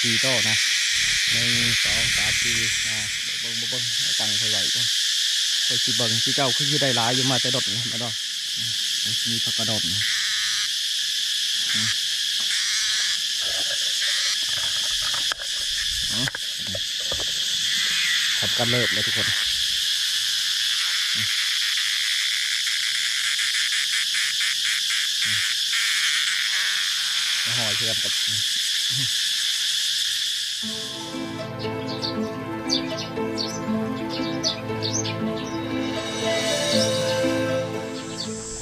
ສີ່ໂຕນະ ໜຶ່ງ ສອງ ສາມ ສີ່ ຫ້າ ເບິ່ງ ເບິ່ງ ເບິ່ງ ເອົາຕັ້ງໄວ້ໄວ້ກ່ອນ ຂ້ອຍຊິເບິ່ງ ຄືເກົ່າ ຄືຊິໄດ້ຫຼາຍຢູ່ ມາແຕ່ດົນນະ ແມ່ນບໍ່? ອືມ ມີຜັກກາດດອນນະ ອືມ ເອົາ ທຳການເລີບແລ້ວທຸກຄົນ ມາຫໍ່ເຊື່ອມກັບ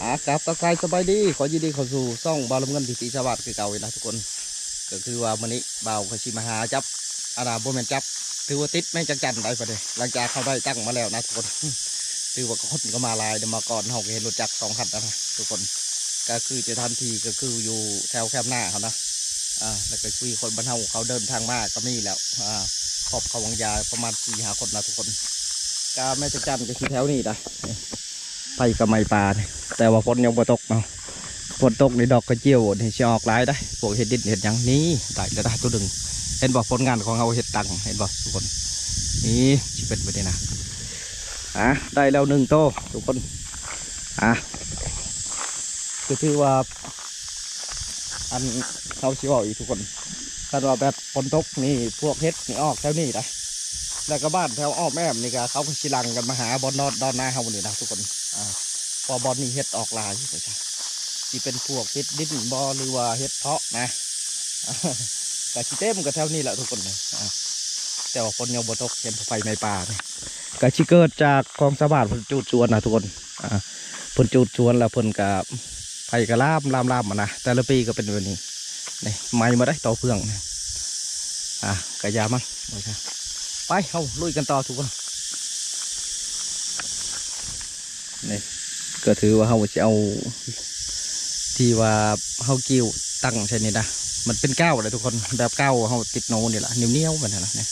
ອ່າ ກາບທັກທາຍສະບາຍດີ ຂໍຍິນດີເຂົ້າສູ່ຊ່ອງບ່າວລຳເງິນວິຖີຊາວບ້ານຄືເກົ່າອີກນະທຸກຄົນ. ກໍຄືວ່າມື້ນີ້ບ່າວກໍຊິມາຫາຈັບ ອັນນ່າ ບໍ່ແມ່ນຈັບ ຖືວ່າຕິດແມງຈັກຈັ່ນໄດ້ບັດນີ້ ຫຼັງຈາກເຮົາໄດ້ຕັ້ງມາແລ້ວນະທຸກຄົນ. ຖືວ່າຄົນກໍມາຫຼາຍເດ້ ມາກ່ອນເຮົາກໍເຫັນລົດຈັກສອງຄັນນະທຸກຄົນ ກໍຄືສະຖານທີ່ກໍຄືຢູ່ແຖວແຄມນາເຮົານະ ອ່າ ແລ້ວກໍມີຄົນບ້ານເຮົາເຂົາເດີນທາງມາກໍມີແລ້ວ ອ່າ ຄອບເຂົາວາງຢາປະມານສີ່ຫ້າຄົນນະທຸກຄົນ. ກະແມງຈັກຈັ່ນກໍຊິແຖວນີ້ນະ ໄປກໍໄໝ່ປ່ານີ້ ແຕ່ວ່າຝົນຍັງບໍ່ຕົກເນາະ ຝົນຕົກນີ້ດອກກະຈຽວນີ້ຊິອອກຫຼາຍໄດ໋ ພວກເຫັດດິນເຫັດຫຍັງ. ນີ້ໄດ້ແລ້ວນະຕົວໜຶ່ງ ເຫັນບໍ່? ຜົນງານຂອງເຮົາເຮັດຕັ້ງ ເຫັນບໍ່ທຸກຄົນ? ນີ້ຊິເປັນແບບນີ້ນະ ອ່າ ໄດ້ແລ້ວໜຶ່ງໂຕທຸກຄົນ ອ່າ ກໍຖືວ່າ ອັນ ເຮົາຊິເວົ້າອີກທຸກຄົນ ຄັນວ່າແບບຝົນຕົກນີ້ ພວກເຫັດນີ້ອອກແຖວນີ້ນະ ແລ້ວກໍບ້ານແຖວອ້ອມແອ້ມນີ້ກໍ ເຂົາກໍຊິຫຼັ່ງກັນມາຫາບ່ອນນອນດອນນາເຮົານີ້ນະທຸກຄົນ ອ່າ ເພາະບ່ອນນີ້ເຫັດອອກຫຼາຍວ່າຊັ້ນ ຊິເປັນພວກເຫັດດິນບໍ່ ຫຼືວ່າເຫັດເຜາະນະ ກໍຊິເຕັມກັນແຖວນີ້ແຫຼະທຸກຄົນ ອ່າ ແຕ່ວ່າຝົນຍັງບໍ່ຕົກ ເຫັນບໍ່ ໄຟໄໝ້ປ່ານີ້ ກໍຊິເກີດຈາກຂອງຊາວບ້ານເພິ່ນຈູດສວນນະທຸກຄົນ ອ່າ ເພິ່ນຈູດສວນແລ້ວເພິ່ນກໍ ໄຟກໍລາມ ລາມ ລາມນະ ແຕ່ລະປີກໍເປັນແບບນີ້ ນີ້ໄໝ້ໝົດເດ້ ຕໍ່ເຟືອງນີ້ ອ່າ ກະຢ່າມັນ ໄປ ເຮົາລຸຍກັນຕໍ່ທຸກຄົນ. ນີ້ກໍຖືວ່າເຮົາຊິເອົາທີ່ວ່າເຮົາກ່ຽວຕັ້ງໃສ່ນີ້ນະ ມັນເປັນກ້າວເດ້ທຸກຄົນ ແບບກ້າວເຮົາຕິດໂນນີ້ລະ ໜຽວໆ ແບບນັ້ນນະ ນີ້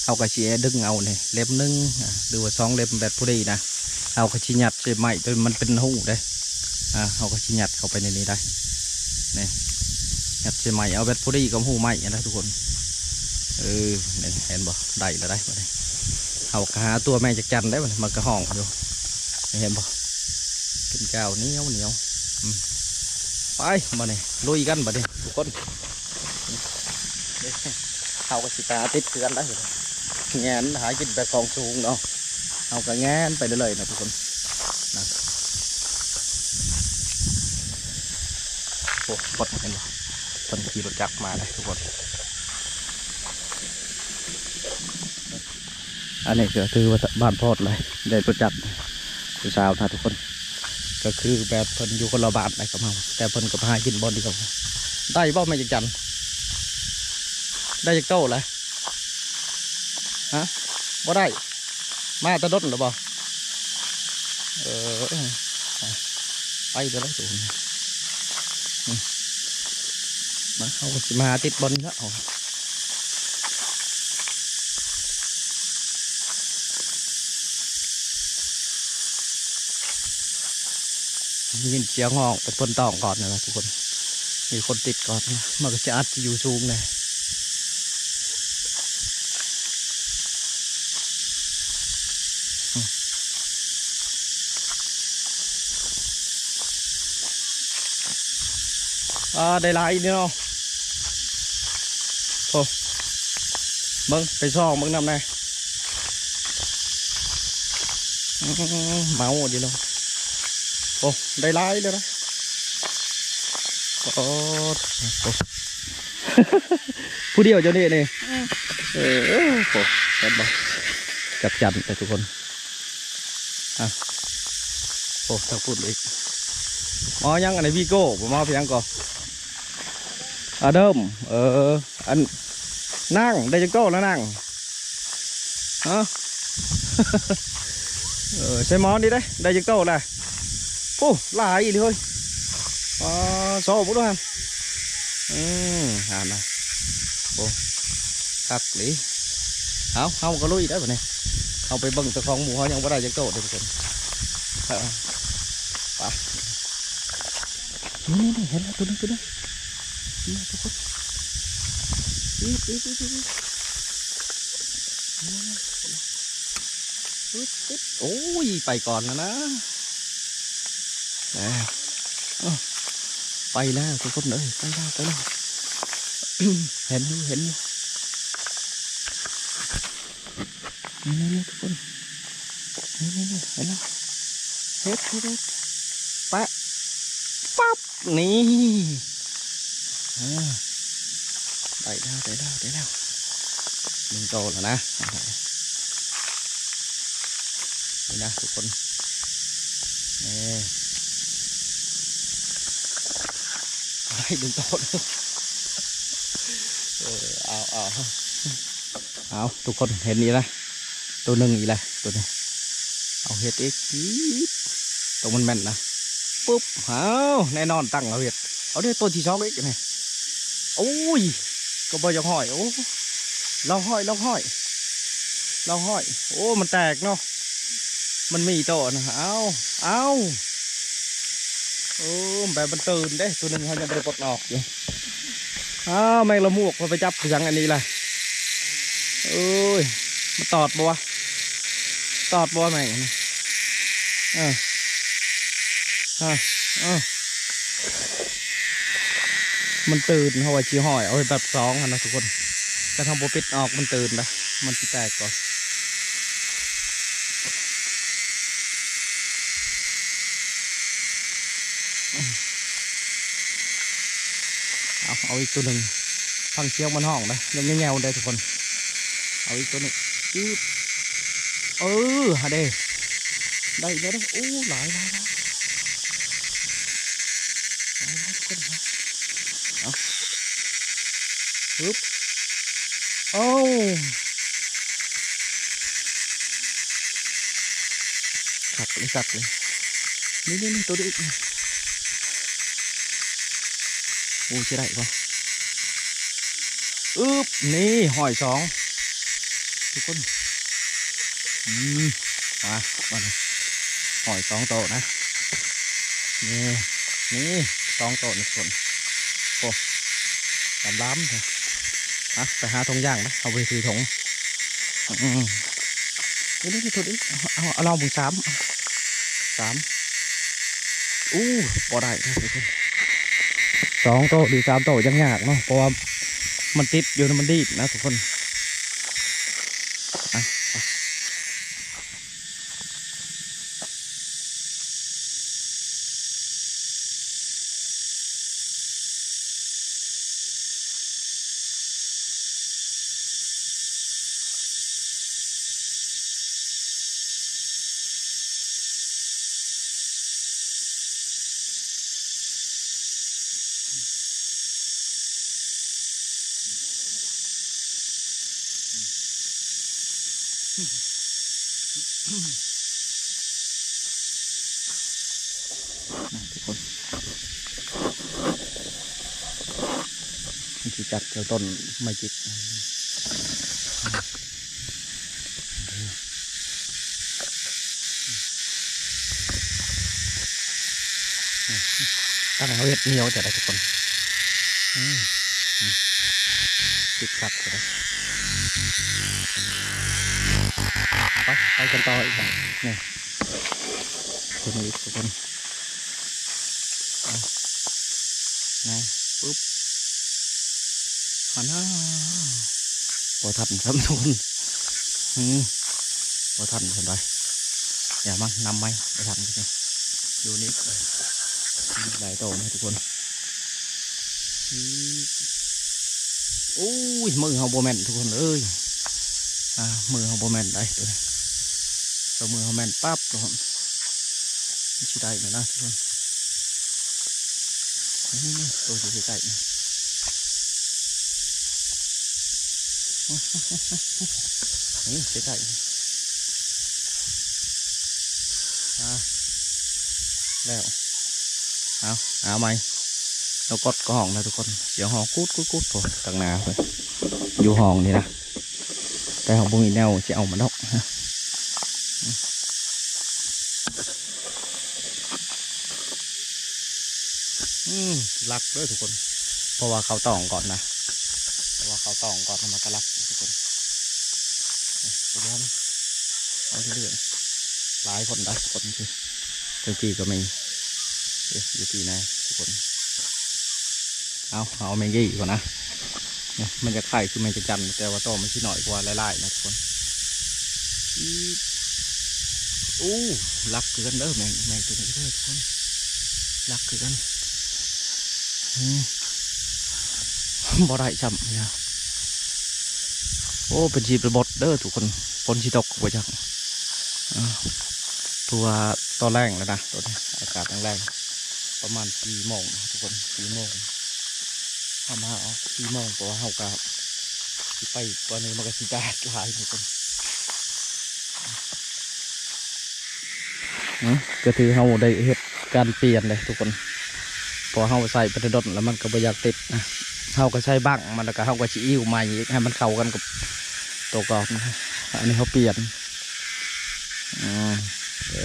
ເຮົາກໍຊິດຶງເອົານີ້ເຫຼັ້ມໜຶ່ງ ອ່າ ຫຼືວ່າສອງເຫຼັ້ມແບບພໍດີນະ ເຮົາກໍຊິຍັດໃສ່ໄມ້ ໂຕມັນເປັນຮູເດ້ ອ່າ ເຮົາກໍຊິຍັດເຂົ້າໄປໃນນີ້ໄດ້ ນີ້ ຍັດໃສ່ໄມ້ ເອົາແບບພໍດີກັບຮູໄມ້ນະທຸກຄົນ. ເອີ ນີ້ເຫັນບໍ່ ໄດ້ແລ້ວໄດ໋ບັດນີ້ ເຮົາກໍຫາຕົວແມງຈັກຈັ່ນໄດ້ບັດນີ້ ມັນກໍຮ້ອງຢູ່ ນີ້ເຫັນບໍ່ ເປັນກ້າວໜຽວໆ ອືມ ໄປ ບັດນີ້ລຸຍກັນບັດນີ້ທຸກຄົນ. ເຮົາກໍຊິໄປຫາຕິດເຮືອນໄດ້ ແຫງນຫາກິນແບບຂອງສູງເນາະ ເຮົາກໍແຫງນໄປເລື້ອຍໆນະທຸກຄົນ ນະ ໂອ້ ຄົນເຫັນບໍ່ ຄົນຂີ່ລົດຈັກມາເດ້ທຸກຄົນ. ອັນນີ້ກໍຖືວ່າບ້ານພອດເລີຍ ໄດ້ຮູ້ຈັກຜູ້ສາວນະທຸກຄົນ ກໍຄືແບບເພິ່ນຢູ່ຄົນລະບ້ານໄດ໋ກັບເຮົາ ແຕ່ເພິ່ນກໍມາຫາກິນບ່ອນດຽວ. ໄດ້ບໍ່ແມງຈັກຈັ່ນ ໄດ້ຈັກໂຕລະ ຮະ ບໍ່ໄດ້ ມາແຕ່ດົນແລ້ວບໍ່? ເອີ ໄປແລ້ວສູນ ມາ ເຮົາກໍຊິມາຕິດບ່ອນນີ້ລະ ເອົາ ໄດ້ຍິນສຽງຮ້ອງເປັນຄົນຕ້ອງກ່ອນນະທຸກຄົນ ມີຄົນຕິດກ່ອນ ມັນກໍຊິອັດຢູ່ສູງແດ່. ອ່າ ໄດ້ຫຼາຍອີ່ຫຼີເນາະ ໂອ້ ເບິ່ງ ໄປສ່ອງເບິ່ງນຳແດ່ ອືມ ເມົາຢູ່ເນາະ ໂອ້ ໄດ້ຫຼາຍເລີຍນະ ໂອ້ ໂອ້ ຜູ້ດຽວເຈົ້ານີ້ນີ້ ອືມ ເອີ ໂອ້ ເຫັນບໍ່ ຈັກຈັ່ນແຕ່ທຸກຄົນ ອ່ະ ໂອ້ ທາງພຸ້ນອີກ ເມົາຫຍັງອັນນີ້ ວີໂກ້ບໍ່ ເມົາຫຍັງກໍ ອາເດີມ ເອີ ອັນ ນາງ ໄດ້ຈັກໂຕລະນາງ ຮະ ເອີ ໃສ່ໝໍນີ້ເດ້ ໄດ້ຈັກໂຕລະ ໂອ້ ຫຼາຍອີ່ຫຼີເຮີ້ຍ ອໍ ໂຊເບິ່ງດູຫັ້ນ ອືມ ຫັ້ນນະ ໂອ້ ຄັກອີ່ຫຼີ ເອົາ ເຮົາກໍລຸຍໄດ້ບັດນີ້ ເຮົາໄປເບິ່ງແຕ່ຂອງໝູ່ເຮົາຍັງບໍ່ໄດ້ຈັກໂຕເດ້ທຸກຄົນ ເອີ ໄປ ນີ້ໆໆ ເຫັນແລ້ວ ໂຕໜຶ່ງ ໂຕໜຶ່ງ ນີ້ທຸກຄົນ ອືມ ອືມ ອືມ ອືມ ອືມ ອືມ ໂອ້ຍ ໄປກ່ອນແລ້ວນະ ແລ້ວ ເອີ ໄປແລ້ວທຸກຄົນເອີຍ ໄປແລ້ວ ໄປແລ້ວ ເຫັນຢູ່ ເຫັນຢູ່ ນີ້ໆໆ ທຸກຄົນ ນີ້ໆໆ ເຫັນແລ້ວ ເຮັດ ເຮັດ ເຮັດ ແປະ ປັບ ນີ້ ເອີ ໄດ້ແລ້ວ ໄດ້ແລ້ວ ໄດ້ແລ້ວ ໜຶ່ງໂຕແລ້ວນະ ນີ້ນະທຸກຄົນ ນີ້ ໄດ້ໜຶ່ງໂຕ ເອີ ເອົາ ເອົາ ເອົາ ທຸກຄົນເຫັນອີກແລ້ວ ໂຕໜຶ່ງອີກແລ້ວ ໂຕນີ້ ເອົາເຮັດອີກ ໂຕມັນແມ່ນນະ ປຶບ ເອົາ ແນ່ນອນ ຕັ້ງເອົາເຮັດ ເອົາເດ້ ໂຕທີສອງອີກນີ້ ໂອ້ຍ ກໍບໍ່ຢາກຫ້ອຍ ໂອ້ ລອງຫ້ອຍ ລອງຫ້ອຍ ລອງຫ້ອຍ ໂອ້ ມັນແຕກເນາະ ມັນມີໂຕນະ ເອົາ ເອົາ ໂອ້ ແບບມັນຕື່ນເດ້ ໂຕໜຶ່ງເຮົາຍັງບໍ່ໄດ້ປົດອອກຢູ່ ອ້າວ ແມງລະໝວກ ເພິ່ນໄປຈັບຫຍັງອັນນີ້ລະ ໂອ້ຍ ມັນຕອດບໍ່ວະ ຕອດບໍ່ວະແມງອັນນີ້ ເອີ ຮະ ເອີ ມັນຕື່ນ ເຮົາວ່າຊິຫ້ອຍເອົາແບບສອງຫັ້ນນະທຸກຄົນ ຄັນເຮົາບໍ່ປິດອອກມັນຕື່ນນະ ມັນຊິແຕກກ່ອນ ເອົາ ເອົາອີກໂຕໜຶ່ງ ຟັງສຽງມັນຮ້ອງເດີ ຍັງແຍ່ວໆເດີທຸກຄົນ ເອົາອີກໂຕນີ້ ອືບ ເອີ ຫາເດ້ ໄດ້ອີກແລ້ວເດ້ ໂອ້ ຫຼາຍ ຫຼາຍ ຫຼາຍ ຫຼາຍ ຫຼາຍ ທຸກຄົນ ເອົາ ຮຶບ ໂອ້ ຄັກເລີຍ ຄັກເລີຍ ນີ້ໆໆ ໂຕນີ້ອີກ ໂອ້ ຊິໄດ້ບໍ່ ອຶບ ນີ້ ຫ້ອຍສອງ ທຸກຄົນ ອືມ ມາ ບາດນີ້ ຫ້ອຍສອງໂຕນະ ນີ້ ນີ້ ສອງໂຕນີ້ທຸກຄົນ ໂອ້ ລຳໆ ອະ ໄປຫາຖົງຢາງນະ ເຮົາບໍ່ໄດ້ຖືຖົງ ອືມ ນີ້ໆໆ ໂຕນີ້ ເອົາ ເອົາ ເອົາລອງເບິ່ງ ສາມ ສາມ ອູ້ ບໍ່ໄດ້ນະທຸກຄົນ ສອງໂຕຫຼືສາມໂຕຍັງຍາກເນາະ ເພາະວ່າມັນຕິດຢູ່ນະ ມັນດີດນະທຸກຄົນ ອະ ນະທຸກຄົນ ມັນຊິຈັບແຖວຕົ້ນໄມ້ຈິກ ຕັ້ງເຮົາເຮັດໜຽວຈະໄດ້ທຸກຄົນ ອືມ ອືມ ຕິດຂັດຈະໄດ້ ໄປ ໄປກັນຕໍ່ອີກ ນີ້ ຕົວນີ້ອີກທຸກຄົນ ເອົາ ນະ ປຶບ ຫັ້ນນະ ບໍ່ທັນຊ້ຳທຸກຄົນ ອືມ ບໍ່ທັນຊັ້ນໃດ ຢ່າມານຳໃໝ່ ບໍ່ທັນ ຢູ່ນີ້ ຫຼາຍໂຕນະທຸກຄົນ ອືມ ໂອ້ຍ ມືເຮົາບໍ່ແມ່ນທຸກຄົນເອີຍ ອ່າ ມືເຮົາບໍ່ແມ່ນໃດ໋ ຕົວນີ້ ຖ້າມືເຮົາແມ່ນປັບ ທຸກຄົນ ມັນຊິໄດ້ແລ້ວນະທຸກຄົນ ນີ້ໆ ໂຕຢູ່ໃກ້ໆ ນີ້ ນີ້ໃກ້ໆ ອ່າ ແລ້ວ ເອົາ ຫາໃໝ່ ລາວກົດກ້ອງນະທຸກຄົນ ສຽງຮ້ອງກຸດໆໆ ໂອ້ ທາງໜ້າເພິ່ນ ຢູ່ຫ້ອງນີ້ນະ ແຕ່ເຮົາບໍ່ມີແນວຊິເອົາມັນດອກ ອືມ ລັກເດີທຸກຄົນ ເພາະວ່າເຂົາຕ້ອງກ່ອນນະ ເພາະວ່າເຂົ ເອົາຕອງກ່ອນ ມັນກະລັກທຸກຄົນ. ເອົາເລື້ອຍໆ ຫຼາຍຄົນໄດ໋ທຸກຄົນ. ຈັ່ງປີ້ກໍມີ ເອີຍ ຢູ່ປີ້ນະທຸກຄົນ. ເອົາ ເອົາແມງກີ່ກ່ອນນະ. ນີ້ມັນຈະຄ້າຍຄືແມງຈັກຈັ່ນ ແຕ່ວ່າໂຕມັນຊິນ້ອຍກວ່າຫຼາຍໆນະທຸກຄົນ. ອີ ໂອ້ ຫຼັກຄືກັນເດີ ແມງ ແມງໂຕນີ້ເດີທຸກຄົນ ຫຼັກຄືກັນ. ອືມ ບໍ່ໄດ້ຊ້ຳ. ໂອ້ ເປັນສີໄປໝົດເດີທຸກຄົນ ຝົນຊິຕົກບໍ່ຈັກ. ເອີ ເພາະວ່າຕອນແລງແລ້ວນະ ຕອນນີ້ອາກາດແລງໆ ປະມານສີ່ໂມງທຸກຄົນ ສີ່ໂມງ ເຮົາມາອອກສີ່ໂມງ ເພາະວ່າເຮົາກະຊິໄປກວ່ານີ້ມັນກະຊິແດດຫຼາຍທຸກຄົນ. ອືມ ກະຖືເຮົາໄດ້ເຮັດການປ່ຽນເດ້ທຸກຄົນ ເພາະເຮົາໃຊ້ໄປແຕ່ດົນແລ້ວມັນກະບໍ່ຢາກຕິດນະ. ເຮົາກະໃຊ້ບັ້ງມັນ ແລ້ວກະເຮົາກະຊິອີ່ວໃໝ່ອີກ ໃຫ້ມັນເຂົ້າກັນກັບໂຕເກົ່າ. ອັນນີ້ເຮົາປ່ຽນ ອືມ ເອີ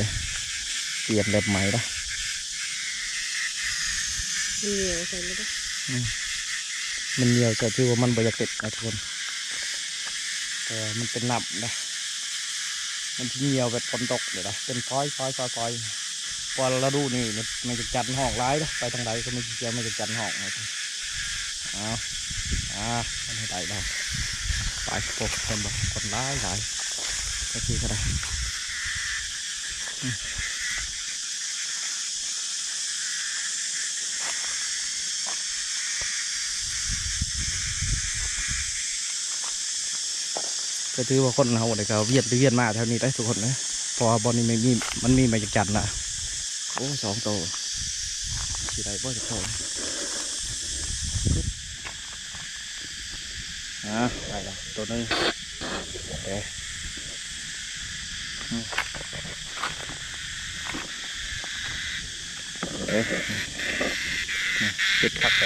ປ່ຽນແບບໃໝ່ລະ. ມັນຍ່ຽວໃສ່ແລ້ວເດ້ ອືມ ມັນຍ່ຽວໃສ່ ຖືວ່າມັນບໍ່ຢາກຕິດນະທຸກຄົນ ເພາະວ່າມັນເປັນນ້ຳນະ ມັນຊິຍ່ຽວແບບຝົນຕົກເລີຍນະ ເປັນຟອຍໆໆໆ. ເພາະລະດູນີ້ແມງຈັກຈັ່ນຮ້ອງຫຼາຍເດ້ ໄປທາງໃດກໍມີແຕ່ສຽງແມງຈັກຈັ່ນຮ້ອງ. ເອົາ ອ່າ ມັນໃຫ້ໄດ້ແລ້ວ ໄປ ໂອ້ ຄົນບໍ່ ຄົນຫຼາຍໆ ກະຄືກະໄດ້. ກະຖືວ່າຄົນເຮົານີ້ກະວຽນໄປວຽນມາແຖວນີ້ໄດ໋ທຸກຄົນເອີຍ ເພາະວ່າບ່ອນນີ້ມັນມີ ມັນມີແມງຈັກຈັ່ນນະ. ໂອ້ ສອງໂຕ ຊິໄດ້ບໍ່ຈັກໂຕ. ອ່າ ໄດ້ລະໂຕໜຶ່ງ. ເອີ ເອີ ຕິດຄັກແທ້.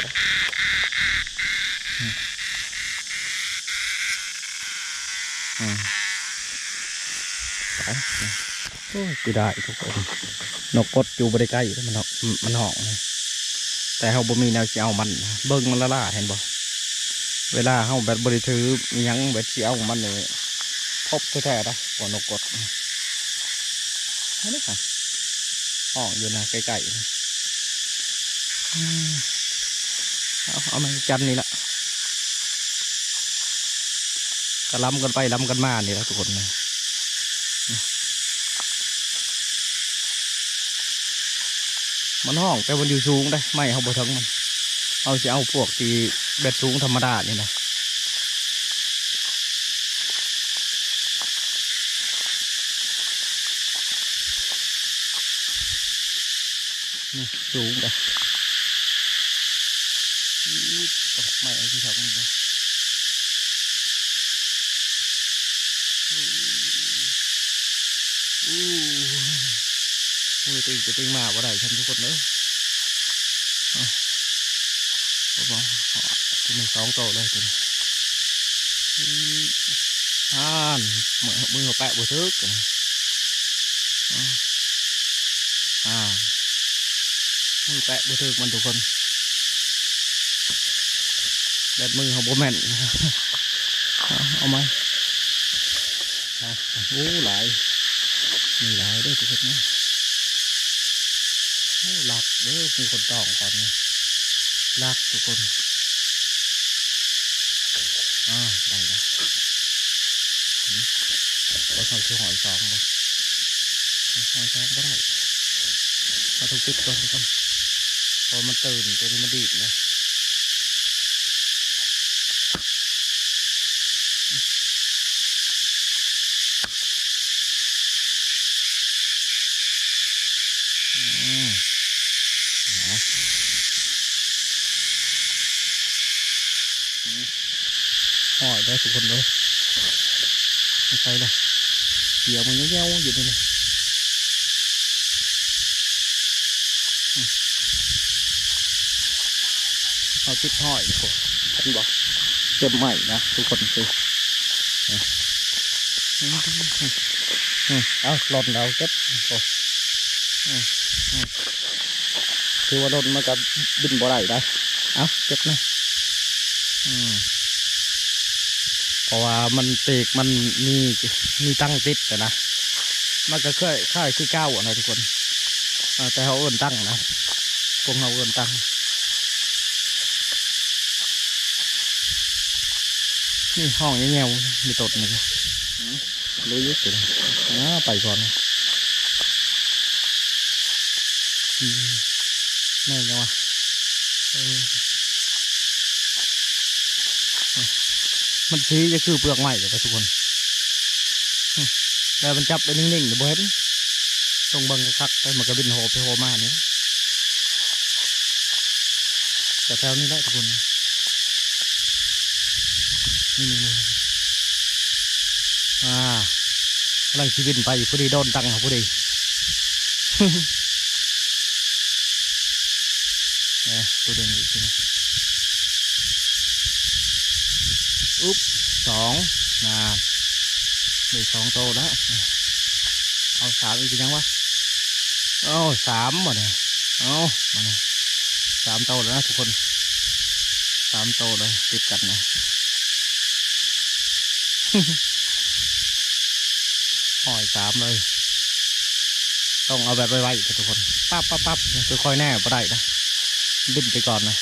ອືມ ໄປ ໂອ້ຍ ເສຍດາຍທຸກຄົນ ນົກກົດຢູ່ບໍ່ໄດ້ໃກ້ເດ້ ມັນ ມັນຮ້ອງນະ ແຕ່ເຮົາບໍ່ມີແນວຊິເອົາມັນ. ເບິ່ງມັນລ້າໆ ເຫັນບໍ່? ເວລາເຮົາແບບບໍ່ໄດ້ຖືອີ່ຫຍັງ ແບບຊິເອົາມັນນີ້ ພົບແທ້ໆ ໄດ໋ ພວກນົກກົດ ເຫັນບໍ່? ຮ້ອງຢູ່ນະ ໃກ້ໆ ອືມ ເອົາ ເອົາມາຈັນນີ້ລະ ກະລຳກັນໄປລຳກັນມານີ້ລະທຸກຄົນ. ມັນຮ້ອງແຕ່ມັນຢູ່ສູງເດ້ ໄມ້ເຮົາບໍ່ເຖິງມັນ ເຮົາຊິເອົາພວກທີ່ແບບສູງທຳມະດານີ້ນະ. ນີ້ສູງເດ້ ອີ ຕ້ອງໄມ້ເອົາທີ່ເຖິງມັນເດ້. ໂອ້ ໂອ້ ມືຕີງໄປຕີງມາບໍ່ໄດ້ຊັ້ນທຸກຄົນເອີຍ. ເອົາ ເອົາ ເອົາ ໂຕນີ້ສອງໂຕເລີຍໂຕນີ້. ອືມ ອ່ານ ມື ມືເຮົາແປະບໍ່ຖືກ ອ່າ ອ່າ ມືແປະບໍ່ຖືກມັນທຸກຄົນ ແບບມືເຮົາບໍ່ແມ່ນ. ເອົາ ເອົາໃໝ່ ອ່າ ໂອ້ ຫຼາຍ ມີຫຼາຍເດີທຸກຄົນເນາະ. ໂອ້ ຫຼັກເດີ ມີຄົນຕ້ອງກ່ອນນີ້ ຫຼັກທຸກຄົນ. ອ່າ ໄດ້ແລ້ວ ອືມ ວ່າເຮົາຊິຫ້ອຍສອງບໍ່ ຫ້ອຍສອງບໍ່ໄດ້ ເຮົາຕ້ອງປິດກ່ອນທຸກຄົນ ເພາະມັນຕື່ນ ໂຕນີ້ມັນດີດເດ້. ອືມ ເນາະ ອືມ ຫ້ອຍໄດ້ທຸກຄົນເດີ ໄປລະ ສຽງມັນແຫວ່ວໆຢູ່ນີ້ ອືມ. ເອົາຈຸດຫ້ອຍ ໂອ້ ເຫັນບໍ່ ເຕັມໄມ້ນະທຸກຄົນ ຄື ເອົາ ຫຼົ່ນເອົາເກັບ ໂອ້ ອືມ ອືມ ຖືວ່າຫຼົ່ນມັນກະບິນບໍ່ໄດ້ໄດ໋ ເອົາ ເກັບນະ ອືມ. ເພາະວ່າມັນ ເປກມັນມີ ມີຕັງຕິດນະ ມັນກໍຄ້າຍ ຄ້າຍຄືເກົ່ານະທຸກຄົນ. ເອີ ແຕ່ເຮົາເອີ້ນຕັງນະ ພວກເຮົາເອີ້ນຕັງ. ນີ້ຮ້ອງແຍ່ວໆ ມີຕົດນີ້ ອືມ ລຸຍຢູ່ ອາ ໄປກ່ອນ. ອືມ ແມ່ນຫຍັງວະ? ເອີ ມັນສີຈະຄືເປືອກໄມ້ເດ້ທຸກຄົນ. ອືມ ແລ້ວມັນຈັບໄດ້ນິ່ງໆ ນີ້ບໍ່ເຫັນ. ຕ້ອງເບິ່ງຄັກໆ ແຕ່ມັນກໍບິນໂຫໄປໂຫມານີ້ ແຖວໆນີ້ແຫຼະທຸກຄົນ. ນີ້ໆໆ ອ່າ ກຳລັງຊິບິນໄປ ພໍດີໂດນຕັງເຮົາພໍດີ. ເອີ ໂຕເດ້ງອີກ ອຶບ ສອງ ນານ ໄດ້ສອງໂຕແລ້ວ. ເອົາ ສາມ ອີກ ເປັນຫຍັງວະ? ເອົາ ສາມ ບາດນີ້ ເອົາ ບາດນີ້ ສາມໂຕແລ້ວນະທຸກຄົນ ສາມໂຕເລີຍ ຕິດກັນນະ ຮ້ອຍສາມເລີຍ. ຕ້ອງເອົາແບບໄວໆ ເດີທຸກຄົນ ປັບໆໆ ຄ່ອຍໆ ແນ ບໍ່ໄດ້ນະ ບິນໄປກ່ອນນະ.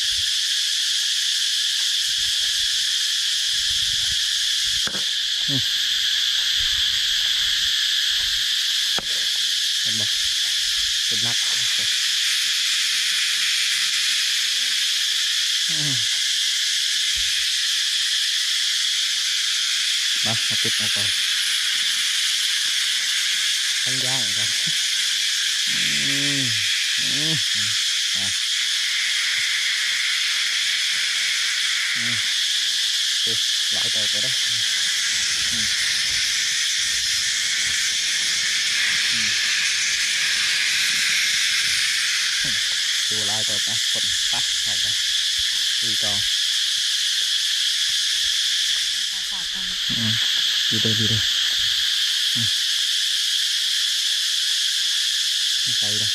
ອືມ ເຫັນບໍ່? ເປັນໜັກ ອືມ ມາ ມາປິດເອົາກ່ອນ ທັງຢ່າງກັນ. ອືມ ອືມ ມາ ອືມ ເອີ ຫຼາຍເຕີບເລີຍເດ້ ອືມ ອືມ ຖືວ່າຫຼາຍເຕີບນະທຸກຄົນ. ໄປ ເຮົາໄປ ລຸຍຕໍ່. ອືມ ດີເດີ ດີເດີ ອືມ ໃສ່ເດີ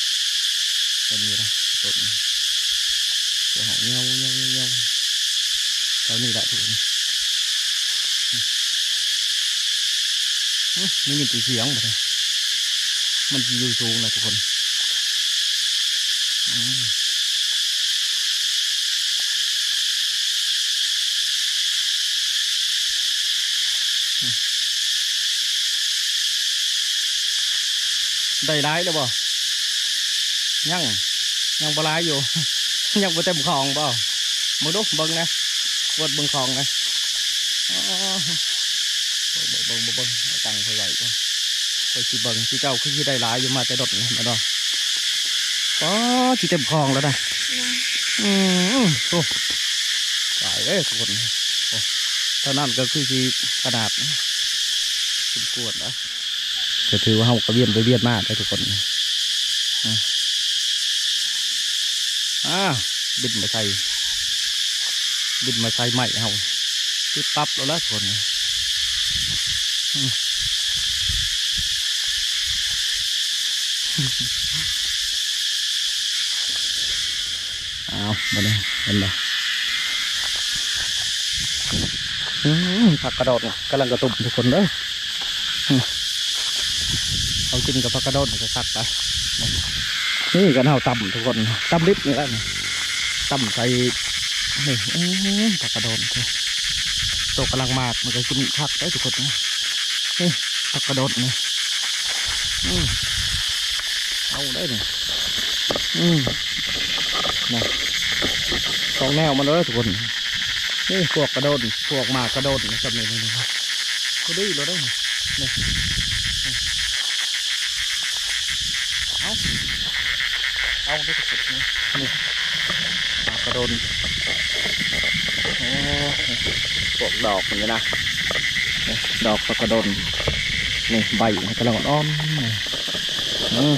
ເຕັມຢູ່ເດີ ຕົ້ນ ດຽວເຮົາເຫຍົວໆໆໆ ແຖວນີ້ແຫຼະທຸກຄົນ. ອືມ ອືມ ໄດ້ຍິນແຕ່ສຽງບາດນີ້ ມັນຊິຢູ່ສູງນະທຸກຄົນ. ອືມ ໄດ້ຫຼາຍແລ້ວບໍ່? ຍັງ ຍັງບໍ່ຫຼາຍຢູ່ ຍັງບໍ່ເຕັມຂອງບໍ່? ເບິ່ງດູ ເບິ່ງແດ່ ກວດເບິ່ງຂອງແດ່. ອໍ ເບິ່ງ ເບິ່ງ ເບິ່ງ ເບິ່ງ ເອົາຕັ້ງໄວ້ໄວ້ກ່ອນ ຂ້ອຍຊິເບິ່ງ ຄືເຈົ້າຄືຊິໄດ້ຫຼາຍຢູ່ ມາແຕ່ດົນແມ່ນບໍ່? ອໍ ຊິເຕັມຂອງແລ້ວນະ. ອືມ ໂອ້ ຫຼາຍເດ້ທຸກຄົນ ໂອ້ ທາງນັ້ນກໍຄືຊິຂະໜາດສົມຄວນນະ. ກໍຖືວ່າເຮົາກໍວຽນໄປວຽນມາໄດ້ທຸກຄົນ. ອືມ ອ້າວ ບິນມາໃສ່ ບິນມາໃສ່ໄມ້ເຮົາ ຕິດປັບແລ້ວລະທຸກຄົນ. ອືມ ອ້າວ ບາດນີ້ເຫັນບໍ່? ອືມ ຜັກກະໂດດກຳລັງກະຕຸ່ມທຸກຄົນເດີ. ອືມ ເຮົາກິນກັບຜັກກະໂດດນີ້ກໍຄັກໄດ໋. ນີ້ ນີ້ກັນເຮົາຕຳທຸກຄົນ ຕຳດິບນີ້ລະ ນີ້ ຕຳໃສ່ ນີ້ ອືມ ຜັກກະໂດດ ໂຕກຳລັງໝາກ ມັນກໍກິນຄັກໄດ໋ທຸກຄົນ. ນີ້ ນີ້ ຜັກກະໂດດນີ້ ອືມ ເອົາໄດ້ນີ້ ອືມ ນະ ສອງແນວມາເລີຍທຸກຄົນ. ນີ້ພວກກະໂດດ ພວກໝາກກະໂດດນີ້ ຊ່ຳນີ້ ນີ້ ນີ້ ພໍດີໂລດເດ້ນີ້ ນີ້ ນີ້ ເອົາ ເອົາເດ້ທຸກຄົນ ນີ້ ນີ້ ໝາກກະໂດດ ໂອ້ ນີ້ ພວກດອກມັນນີ້ນະ ນີ້ ດອກຜັກກະໂດດ ນີ້ ໃບມັນກຳລັງອ່ອນໆ ນີ້ ອືມ.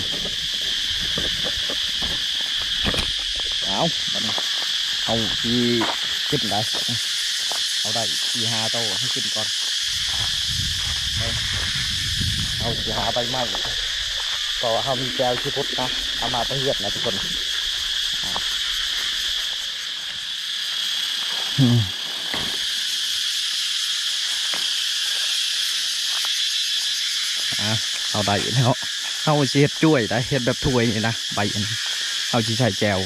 ເອົາ ບາດນີ້ເຮົາຊິກິນໄດ໋ ເອົາໄດ້ສີ່ຫ້າໂຕໃຫ້ກິນກ່ອນ. ເຮົາຊິຫາໃບໄມ້ ເພາະວ່າເຮົາມີແຈ່ວຊີຟູດນະ ເອົາມາແຕ່ເຮືອນນະທຸກຄົນ. ອືມ. ອ່ະ ເຮົາໄດ້ແລ້ວ. ເຮົາຊິເຮັດຈ້ວຍໄດ໋ ເຮັດແບບຖ້ວຍນີ້ນະ ໃບອັນ ເຮົາຊິໃສ່ແຈ່ວ.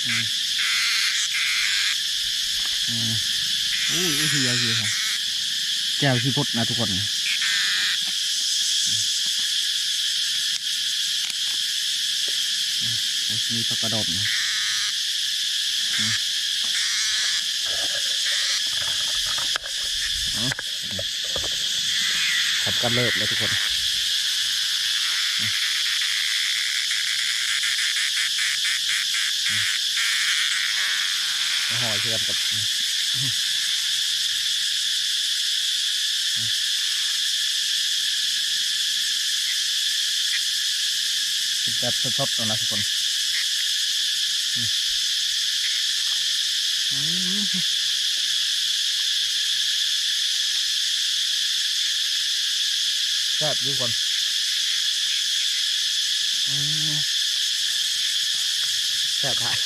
ອືມ ອືມ ໂອ້ຍ ເຮີຍ ເຮີຍ ແຈ່ວຊີຟຸດນະທຸກຄົນ. ອືມ ມີຜັກກະດອນນະ. ອືມ ເອົາ ເຂົ້າກັນເລີດເລີຍທຸກຄົນ. ມາຫໍ່ເຊື່ອມກັບ ກິນແບບສົດໆ ເອົານະທຸກຄົນ. ອືມ ແຊບຢູ່ຄົນ. ອືມ ແຊບຫຼາຍ.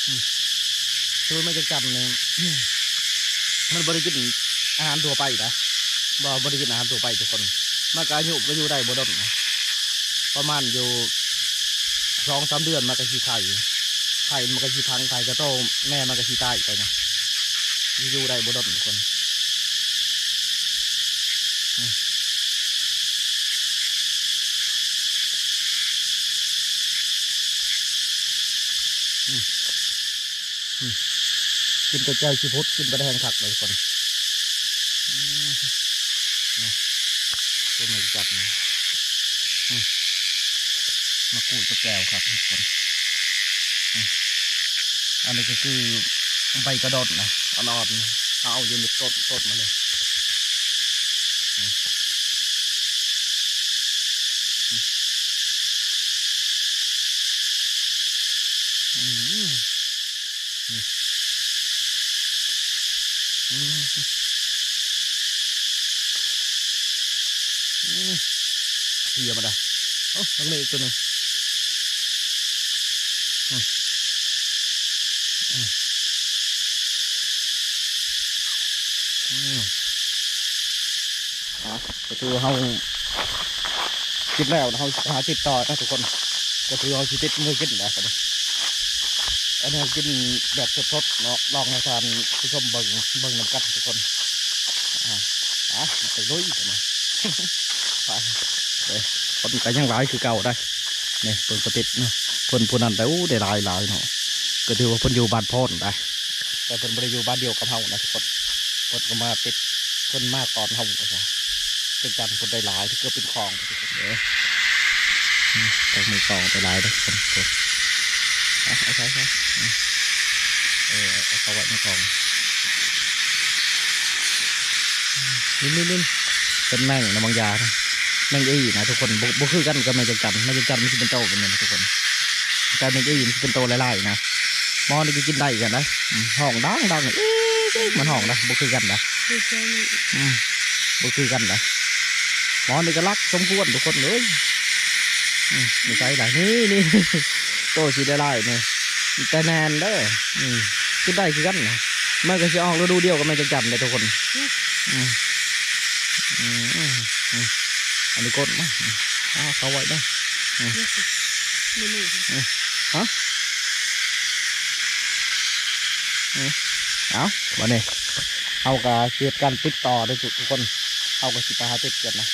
ອືມ ຄືແມ່ຈັກຈັນນີ້ ມັນບໍ່ໄດ້ກິນອາຫານທົ່ວໄປນະ ບໍ່ ບໍ່ໄດ້ກິນອາຫານທົ່ວໄປທຸກຄົນ. ມັນກໍອາຍຸກໍຢູ່ໄດ້ບໍ່ດົນນະ ປະມານຢູ່ສອງສາມເດືອນມັນກໍຊິໄຂ້ ໄຂ້ມັນກໍຊິພັງ ໄຂ້ກະໂຕ ແມ່ມັນກໍຊິຕາຍໄປນະ ຊິຢູ່ໄດ້ບໍ່ດົນທຸກຄົນ. ອືມ ອືມ ອືມ ກິນແຕ່ແຈ່ວຊີຟຸດ ກິນປາແດກແຮງຄັກເລີຍທຸກຄົນ. ອືມ ນີ້ ຕົ້ນໄມ້ຈັບນີ້ ອືມ ມາຂູດກັບແຈ່ວຄັກທຸກຄົນ. ອືມ ອັນນີ້ກໍຄືໃບກະດອນນະ ອ່ອນໆ ເອົາຢູ່ໃນຕົ້ນ ຕົ້ນມັນເລີຍ. ອືມ ອືມ ອືມ ອືມ ອືມ ເຫື່ອມາໄດ້. ໂອ້ ຍັງມີອີກຕົວໜຶ່ງ. ອືມ ອືມ ອືມ ອ່ະ ກໍຄືເຮົາກິນແລ້ວ ເຮົາຊິຫາຕິດຕໍ່ນະທຸກຄົນ. ກໍຄືເຮົາຊິຕິດມືກິນນະບັດນີ້. ອັນນີ້ເຮົາກິນແບບສົດໆເນາະ ລອງໃຫ້ທ່ານຜູ້ຊົມເບິ່ງ ເບິ່ງນຳກັນທຸກຄົນ. ອ່າ ອ່ະ ໄປລຸຍກັນນະ ໄປ. ເອີ ຄົນກໍຍັງຫຼາຍຄືເກົ່າໄດ໋. ນີ້ເພິ່ນກໍຕິດເນາະ ເພິ່ນຜູ້ນັ້ນໄດ້ ໂອ້ ໄດ້ຫຼາຍໆເນາະ. ກໍຖືວ່າເພິ່ນຢູ່ບ້ານໂພນໄດ໋ ແຕ່ເພິ່ນບໍ່ໄດ້ຢູ່ບ້ານດຽວກັບເຮົານະທຸກຄົນ. ເພິ່ນກໍມາຕິດ ເພິ່ນມາກ່ອນເຮົາວ່າຊັ້ນ. ຈັກຈັນເພິ່ນໄດ້ຫຼາຍ ເກືອບເປັນຄອງທຸກຄົນເດີ. ອືມ ແຕງໂມກອງໄດ້ຫຼາຍເດີທຸກຄົນ. ເອົາ ເອົາໃສ່ ໃສ່ ອືມ ເອີ ເອົາເຂົ້າໄວ້ໃນກອງ. ນີ້ໆໆ ເປັນແມງນະ ບາງຢ່າງນະ ແມງອີ່ນະທຸກຄົນ. ບໍ່ ບໍ່ຄືກັນກັບແມງຈັກຈັນ. ແມງຈັກຈັນມັນຊິເປັນໂຕແບບນີ້ນະທຸກຄົນ ແຕ່ແມງອີ່ມັນຊິເປັນໂຕຫຼາຍໆນະ. ໝໍນີ້ກໍກິນໄດ້ຄືກັນນະ. ອືມ ຮ້ອງດັງໆ ອີ່ ມັນຮ້ອງນະ ບໍ່ຄືກັນນະ. ອືມ ບໍ່ຄືກັນນະ. ໝໍນີ້ກໍລັກສົມຄວນທຸກຄົນເອີຍ. ອືມ ຢູ່ໃສລະ ນີ້ໆ ໂຕສີຫຼາຍໆນີ້ ແຕ່ແໜ່ນເດີ. ອືມ ກິນໄດ້ຄືກັນນະ. ມັນກໍຊິອອກລະດູດຽວກັບແມງຈັກຈັນເດ້ທຸກຄົນ. ອືມ ອືມ ອືມ ອືມ ອັນນີ້ກົ້ນມັນ. ອືມ ເອົາເຂົ້າໄວ້ເດີ. ອືມ ນີ້ ນີ້ ອືມ ຮະ ອືມ ເອົາ ບັດນີ້ເຮົາກໍຊິເຮັດການຕິດຕໍ່ເດີທຸກຄົນ. ເຮົາກໍຊິໄປຫາຕິດກັນນະ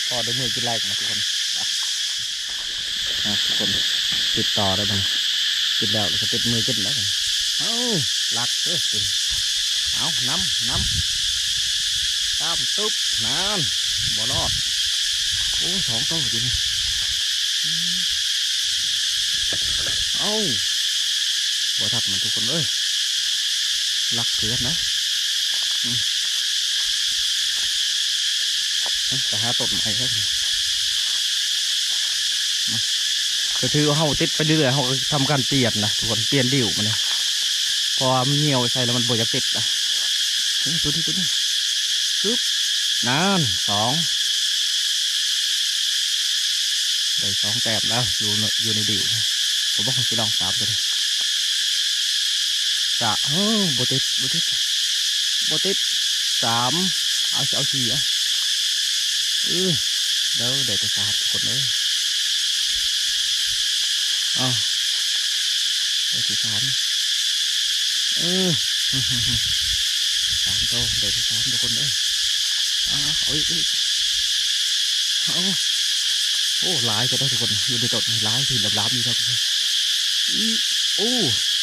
ພໍໄດ້ມື້ກິນແລງນະທຸກຄົນ. ອ່ະ ທຸກຄົນ ຕິດຕໍ່ໄດ້ບັດນີ້ ກິນແລ້ວ ແລ້ວກໍຕິດມືກິນແລ້ວບັດນີ້. ເອົາ ລັກເດີ ເອົາ ນຳ ນຳ ຕາມຕຶບ ນັ້ນ ບໍ່ລອດ. ໂອ້ ສອງໂຕຢູ່ນີ້. ເອົາ ບໍ່ທັນມັນທຸກຄົນເອີຍ ລັກເພື່ອນນະ. ອືມ ໄປຫາຕົ້ນໃໝ່ເດີ. ກໍຖືວ່າເຮົາຕິດໄປເລື້ອຍໆ ເຮົາກໍທຳການປ່ຽນນະທຸກຄົນ ປ່ຽນດິ້ວມັນນະ ເພາະວ່າມັນຍ່ຽວໃສ່ແລ້ວມັນບໍ່ຢາກຕິດນະ. ເອີ ໂຕນີ້ ໂຕນີ້ ປຶບ ນັ້ນ ສອງ ໄດ້ສອງແຕ້ມແລ້ວ ຢູ່ ຢູ່ໃນດິ້ວນະ. ບໍ່ ບໍ່ ຊິລອງສາມໂຕນີ້ ຈະ ເອີ ບໍ່ຕິດ ບໍ່ຕິດ ບໍ່ຕິດ ສາມ ເອົາ ຊິເອົາສີ່ ເອົາ ເອີ ເດີ ໄດ້ແຕ່ສາມທຸກຄົນເອີຍ. ອ້າວ ໄດ້ແຕ່ສາມ ເອີ ສາມໂຕ ໄດ້ແຕ່ສາມທຸກຄົນເອີຍ. ອ້າວ ເອົາອີກ ເອົາອີກ ເອົາ ໂອ້ ຫຼາຍແທ້ເດີທຸກຄົນ ຢູ່ໃນຕົ້ນນີ້ຫຼາຍ ທີ່ລາບໆຢູ່ເດີ. ອີກ ໂອ້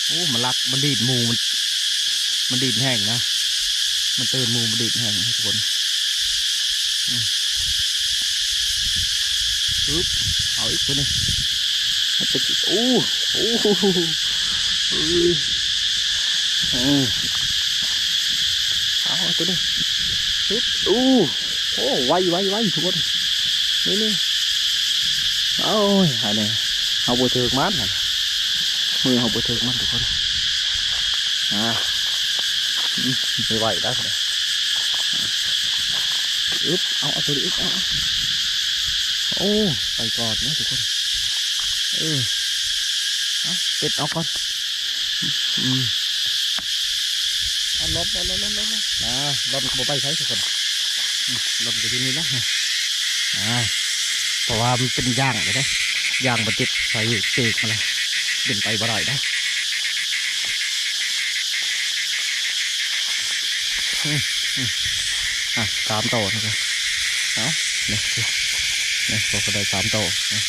ໂອ້ ມັນລັກ ມັນດີດໝູ່ ມັນ ມັນດີດແຮງນະ ມັນຕື່ນໝູ່ ມັນດີດແຮງນະທຸກຄົນ. ອືມ ປຶບ ເອົາອີກໂຕນີ້ ໂອ້ ໂອ້ ເອີ ເອີ ເອົາໂຕນີ້ ປຶບ ໂອ້ ໂອ້ ໄວ ໄວ ໄວທຸກຄົນ ນີ້ ນີ້ ໂອ້ຍ ອັນນີ້ເຮົາບໍ່ຖືກມັນ ມືເຮົາບໍ່ຖືກມັນທຸກຄົນ. ອ່າ ອືມ ໄວໆ ໄດ້ ອຶບ ເອົາ ເອົາໂຕນີ້ອີກ ເອົາ ເອົາ ໂອ້ ໄປກ່ອນເນາະທຸກຄົນ ເອີ ເອົາ ເປັດເອົາກ່ອນ ອືມ ເອົາ ລົດ ລົດ ລົດ ລົດ ລົດ ອ່າ ລົດກໍບໍ່ໄປໃສທຸກຄົນ ອືມ ລົດກໍຢູ່ນີ້ນະ ອ່າ ເພາະວ່າມັນເປັນຢາງເດ້ ຢາງມັນຕິດໃສ່ປີກມັນນະ ເປັນໄປບໍ່ໄດ້ນະ. ອືມ ອືມ ອ່ະ ສາມໂຕນີ້ກໍ ເອົາ ນີ້ ນີ້ ພວກກໍໄດ້ສາມໂຕນີ້.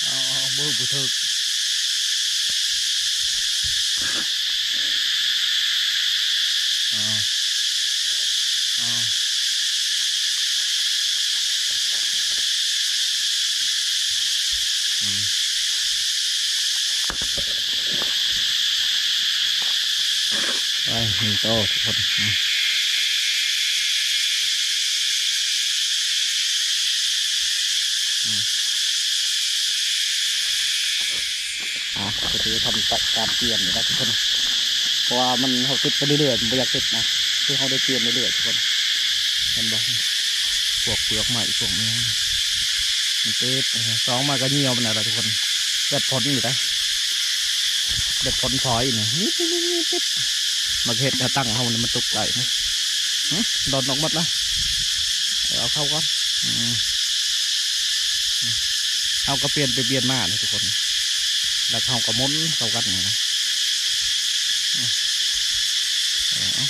ເອົາ ເອົາ ເບິ່ງບໍ່ຖືກ ເອົາ ເອົາ ອືມ ໄປ ໜຶ່ງໂຕທຸກຄົນ ອືມ ອືມ ອ່າ ກໍຖືວ່າທຳການປ່ຽນນີ້ນະທຸກຄົນ ເພາະວ່າມັນ ເຮົາຕິດໄປເລື້ອຍໆ ມັນບໍ່ຢາກຕິດນະ ຄືເຮົາໄດ້ປ່ຽນເລື້ອຍໆທຸກຄົນ ເຫັນບໍ່ ພວກເປືອກໄມ້ ພວກແມງ ມັນຕິດ ສອງມາກໍຍ່ຽວມັນນະທຸກຄົນ ແບບຝົນນີ້ນະ ແບບຝົນຝອຍນີ້ ມາເຮັດໃຫ້ຕັ້ງເຮົານີ້ມັນຕົກໄດ້ນະ ຫຶ ຫຼົ່ນອອກໝົດລະ ເອົາເຂົ້າກ່ອນ ອືມ ເຮົາກໍປ່ຽນໄປປ່ຽນມານະທຸກຄົນ ແລ້ວເຮົາກໍໝູນເຂົ້າກັນນີ້ນະ ເອົາ ເອົາ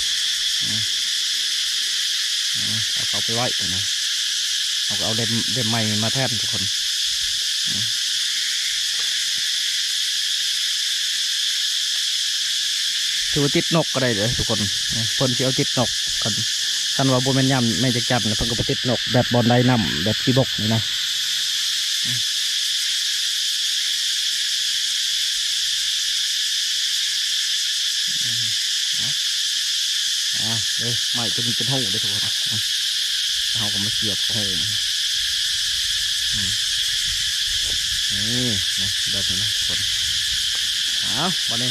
ເອົາເຂົ້າໄປໄວ້ຕົງນີ້ ເຮົາກໍເອົາເຫຼັ້ມ ເຫຼັ້ມໃໝ່ມາແທນທຸກຄົນ ຖືວ່າຕິດນົກກໍໄດ້ເດີທຸກຄົນ ເພິ່ນຊິເອົາຕິດນົກ ຄັນ ຄັນວ່າບໍ່ແມ່ນຍາມແມ່ຈັກຈັ່ນ ເພິ່ນກໍໄປຕິດນົກແບບບ່ອນໃດນ້ຳ ແບບຂີ້ບົກນີ້ນະ ອ່າ ເດີ ໄມ້ຕົວນີ້ເປັນຮູເດີທຸກຄົນ ເຮົາກໍມາສຽບເຂົ້າຮູມັນ ນີ້ນະ ແບບນີ້ນະທຸກຄົນ ເອົາ ບາດນີ້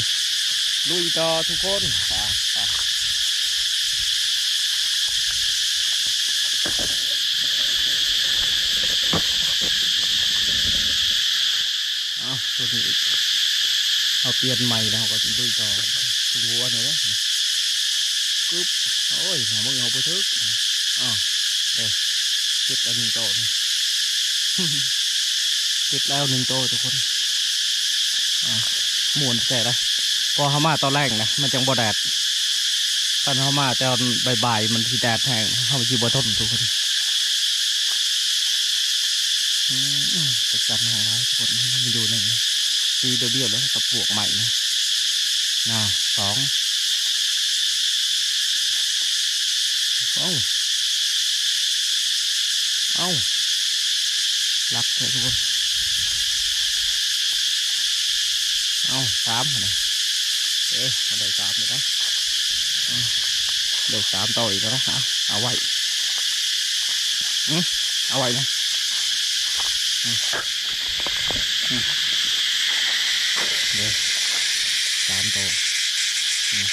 ລຸຍຕໍ່ທຸກຄົນ ໄປ ໄປ. ເອົາ ຕົວນີ້ອີກ ເຮົາປ່ຽນໃໝ່ແລ້ວ ເຮົາກໍລຸຍຕໍ່ ທຸກຫົວນີ້ເດ້ ກຶບ ໂອ້ຍ ໜ້າມືເຮົາບໍ່ຖືກ ເອົາ ເດ້ ຕິດແລ້ວໜຶ່ງໂຕ ຕິດແລ້ວໜຶ່ງໂຕທຸກຄົນ ເອົາ ມ່ວນແທ້ເດ້ ເພາະເຮົາມາຕອນແລງນະ ມັນຈັ່ງບໍ່ແດດ ຄັນເຮົາມາຕອນບ່າຍໆ ມັນຊິແດດແຮງ ເຮົາຊິບໍ່ທົນທຸກຄົນ. ອືມ ປະຈັນຂອງເຮົາທຸກຄົນ ມັນຢູ່ໃນນີ້ ຕີດຽວໆ ແລ້ວກໍປວກໃໝ່ນະ ນະ ສອງ ເອົ້າ ເອົ້າ ຫຼັກແທ້ທຸກຄົນ ເອົ້າ ສາມ ເດ້ ເອີ ໄດ້ສາມແລ້ວນະ ອືມ ໄດ້ສາມຕໍ່ອີກແລ້ວນະ ເອົາ ເອົາໄວ້ ອືມ ເອົາໄວ້ນະ ອືມ ອືມ ເດ້ ສາມໂຕ ອືມ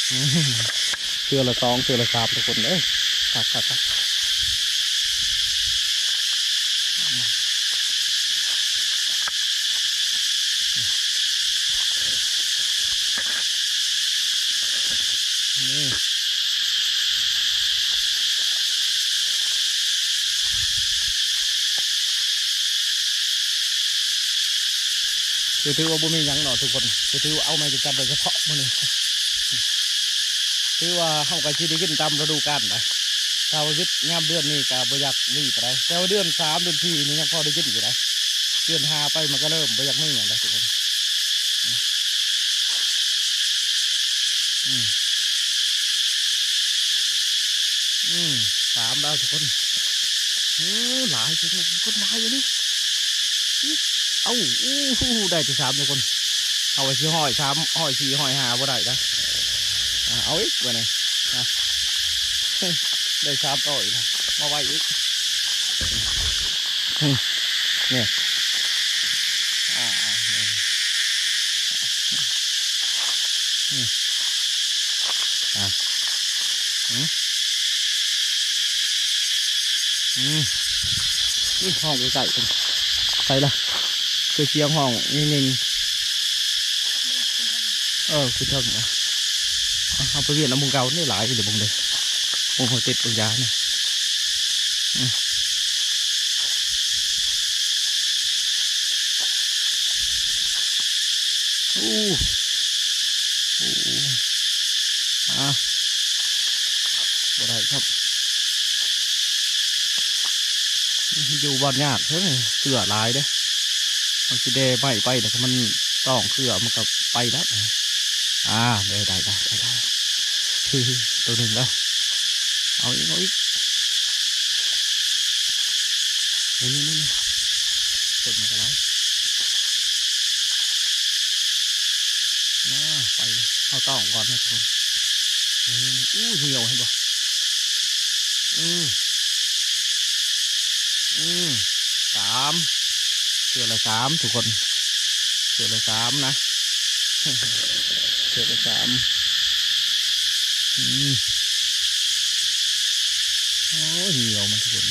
ອືມ ເທື່ອລະສອງ ເທື່ອລະສາມທຸກຄົນເອີຍ ຄັກໆໆ. ນີ້ ຄືຖືວ່າບໍ່ມີຫຍັງເນາະທຸກຄົນ ຄືຖືວ່າເອົາມາຈັດໂດຍສະເພາະມື້ນີ້ ຖືວ່າເຮົາກໍຊິໄດ້ກິນຕາມລະດູການໄດ໋ ຖ້າວ່າວິດຍາມເດືອນນີ້ກໍບໍ່ຢາກມີປານໃດ ແຕ່ວ່າເດືອນສາມເດືອນສີ່ນີ້ຍັງພໍໄດ້ກິນຢູ່ໄດ໋ ເດືອນຫ້າໄປມັນກໍເລີ່ມບໍ່ຢາກມີຫຍັງແລ້ວທຸກຄົນ ອືມ ອືມ ສາມແລ້ວທຸກຄົນ ເອີ ຫຼາຍແທ້ໆ ຄົນຫຼາຍອີ່ຫຼີ ເອົ້າ ໂອ້ໂຫ ໄດ້ແຕ່ສາມທຸກຄົນ ເອົາໄວ້ຊິຮ້ອຍສາມ ຮ້ອຍສີ່ ຮ້ອຍຫ້າບໍ່ໄດ້ນະ ອ່າ ເອົາອີກບາດນີ້ ອ່າ ໄດ້ສາມໂຕອີກນະ ມາໄວ້ອີກ ນີ້ ນີ້ ອ່າ ອ່າ ນີ້ ນີ້ ອ່າ ອືມ ອືມ ນີ້ ຮ້ອງໃກ້ໆ ເພິ່ນ ໃສລະ ຄືສຽງຮ້ອງຍິງໆ ເອີ ຄືເຖິງນະ ເອົາ ເຮົາໄປວຽນເອົາໝູ່ເກົ່ານີ້ ຫຼາຍອີ່ຫຼີ ເບິ່ງເດີ ໂອ້ໂຫ ຕິດເບິ່ງຢານີ້ ອືມ ໂອ້ ໂອ້ ອ່າ ບໍ່ໄດ້ຄັບ ຢູ່ບ່ອນຍາກເດີ ເສື້ອຫຼາຍເດ້ ມັນຊິແດ່ໄມ້ໄປ ແລ້ວກໍມັນຕ້ອງເສື້ອ ມັນກໍໄປແລ້ວ ອ່າ ໄດ້ ໄດ້ ໄດ້ ໄດ້ ໂຕໜຶ່ງແລ້ວ ເອົາອີກ ເອົາອີກ ນີ້ໆໆ ຕົ້ນມັນກໍຫຼາຍ ນາ ໄປເລີຍ ເຮົາຕ້ອງກ່ອນນະທຸກຄົນ ນີ້ໆໆ ໂອ້ ເຫື່ອວ ເຫັນບໍ່ ອືມ ອືມ ສາມ ເທື່ອລະສາມທຸກຄົນ ເທື່ອລະສາມນະ ເທື່ອລະສາມ ອືມ ໂອ້ຍ ເຫື່ອວມັນທຸກຄົນ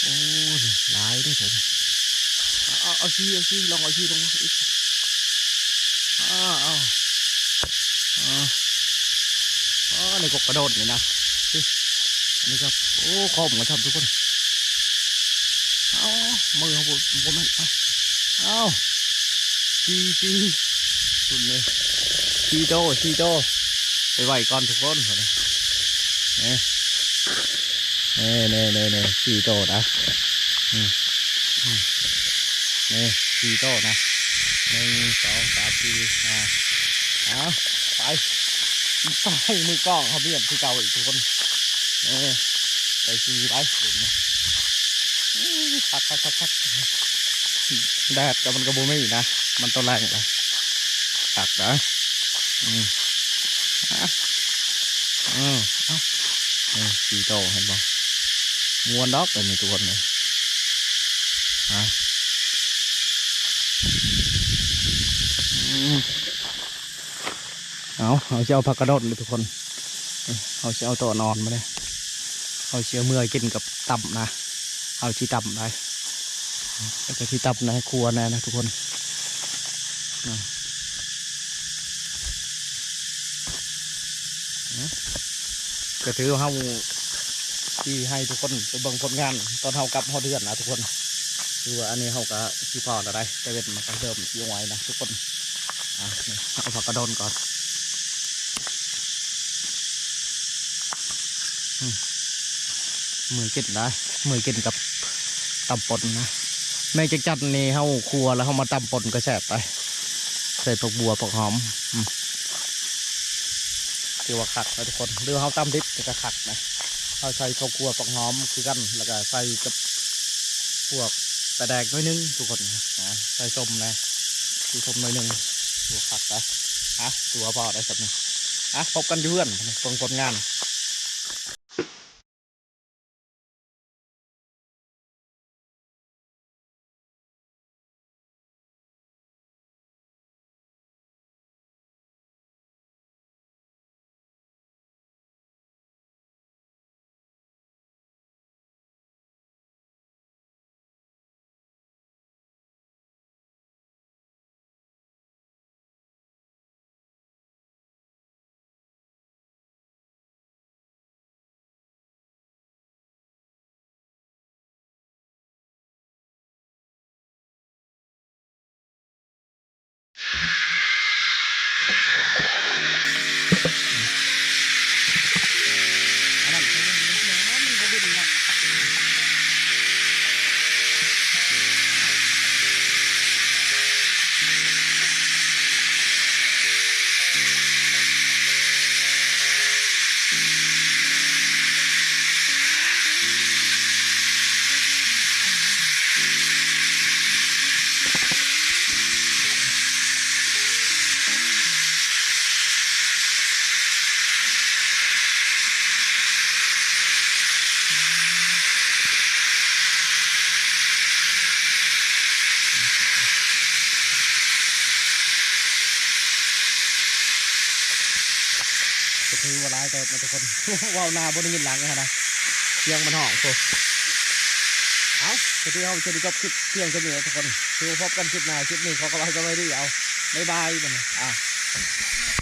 ໂອ້ຍ ຫຼາຍເດ້ ເອົາ ເອົາ ເອົາຊີ ເອົາຊີ ລອງເອົາຊີ ລອງເອົາ ອ່າ ເອົາ ອ່າ ອໍ ໃນກົກກະໂດດນີ້ນະ ນີ້ ອັນນີ້ກໍ ໂອ້ ຄອມກັນຊ້ຳທຸກຄົນ ເອົາ ມືເຮົາບໍ່ ບໍ່ແມ່ນ ເອົາ ເອົາ ສີ່ ສີ່ ລຸ້ນເລີຍ ສີ່ໂຕ ສີ່ໂຕ ໄປໄວ້ກ່ອນທຸກຄົນ ນີ້ ນີ້ ນີ້ ນີ້ ສີ່ໂຕນະ ອືມ ອືມ ນີ້ ສີ່ໂຕນະ ໜຶ່ງ ສອງ ສາມ ສີ່ ຫ້າ ເອົາ ໄປ ໄປ ມືກ້ອງເຮົາມຽນຄືເກົ່າອີກທຸກຄົນ ນີ້ ໄດ້ສີ່ໄປ ເບິ່ງນະ ຄັກໆໆໆ ແດດກໍມັນກໍບໍ່ມີນະ ມັນຕອນແລງລະ ຄັກນະ ອືມ ອ່ະ ເອີ ເອົາ ເອີ ສີ່ໂຕ ເຫັນບໍ່ ມ່ວນດອກ ອັນນີ້ທຸກຄົນເອີຍ ຮະ ເອົາ ເຮົາຊິເອົາຜັກກະດົນເດີທຸກຄົນ ເຮົາຊິເອົາໂຕອ່ອນມາເດີ ເຮົາຊິເອົາເມືອກິນກັບຕຳນະ ເຮົາຊິຕຳໄດ໋ ເຮົາຊິຕຳໃນຄົວແນ່ນະທຸກຄົນ. ກໍຖືວ່າເຮົາຊິໃຫ້ທຸກຄົນໄປເບິ່ງຜົນງານຕອນເຮົາກັບຮອດເຮືອນນະທຸກຄົນ. ຄືວ່າອັນນີ້ເຮົາກໍຊິພໍແລ້ວໄດ໋ ແຕ່ເວັນມັນກໍເລີ່ມຊິອອຍນະທຸກຄົນ. ອ່າ ເອົາຜັກກະດົນກ່ອນ ອືມ ເມືອກິນໄດ໋ ເມືອກິນກັບຕຳປົ່ນນະ. ແມງຈັກຈັ່ນນີ້ເຮົາຂົ້ວແລ້ວເຮົາມາຕຳປົ່ນກໍແຊບໄດ໋ ໃສ່ຜັກບົ່ວ ຜັກຫອມ ອືມ ຖືວ່າຄັກນະທຸກຄົນ. ຫຼືວ່າເຮົາຕຳດິບກໍຄັກນະ ເຮົາໃສ່ເຂົ້າຂົ້ວ ຜັກຫອມຄືກັນ ແລ້ວກໍໃສ່ກັບພວກປາແດກໜ້ອຍໜຶ່ງທຸກຄົນ ອ່າ ໃສ່ສົ້ມແດ່ ໃສ່ສົ້ມໜ້ອຍໜຶ່ງ ຖືວ່າຄັກນະ. ອ່ະ ຖືວ່າພໍໄດ້ສ່ຳນີ້ ອ່ະ ພົບກັນຢູ່ເຮືອນ ເບິ່ງຜົນງານ. ກໍຖືວ່າຫຼາຍເຕີບນະທຸກຄົນ ເວົ້າໜ້າບໍ່ໄດ້ຍິນຫຼັງຫັ້ນນະ ສຽງມັນຮ້ອງໂພດ. ເອົາ ກໍຖືເຮົາຈະໄດ້ຈົບຄລິບພຽງເທົ່ານີ້ນະທຸກຄົນ ຖືວ່າພົບກັນຄລິບໜ້າ ຄລິບນີ້ຂໍກະລາສະບາຍດີ ເອົາ ບາຍບາຍບັດນີ້ ອ່າ.